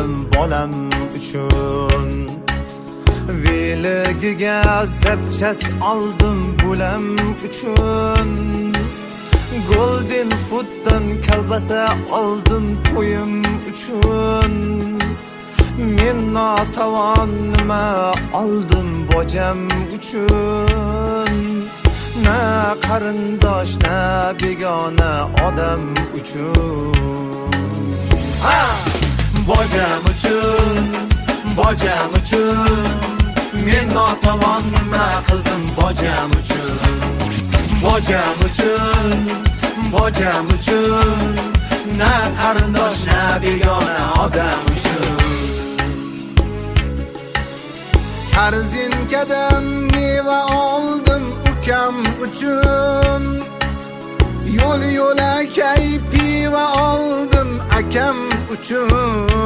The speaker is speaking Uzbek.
qildim bolam uchun. Veligiga zapchas oldim bulam uchun. Golden Fooddan kolbasa oldim to'yim uchun. Men notavon nima oldim bojam uchun? Na qarindosh, na begona odam uchun. Ha! Bojam uchun, bojam uchun, men notavon nima qildim bojam uchun? Bojam uchun, bojam uchun, na qarindosh, na begona odam uchun. Korzinkadan meva oldim ukam uchun. Yo'l yo'lakay pivo oldim akam uchun.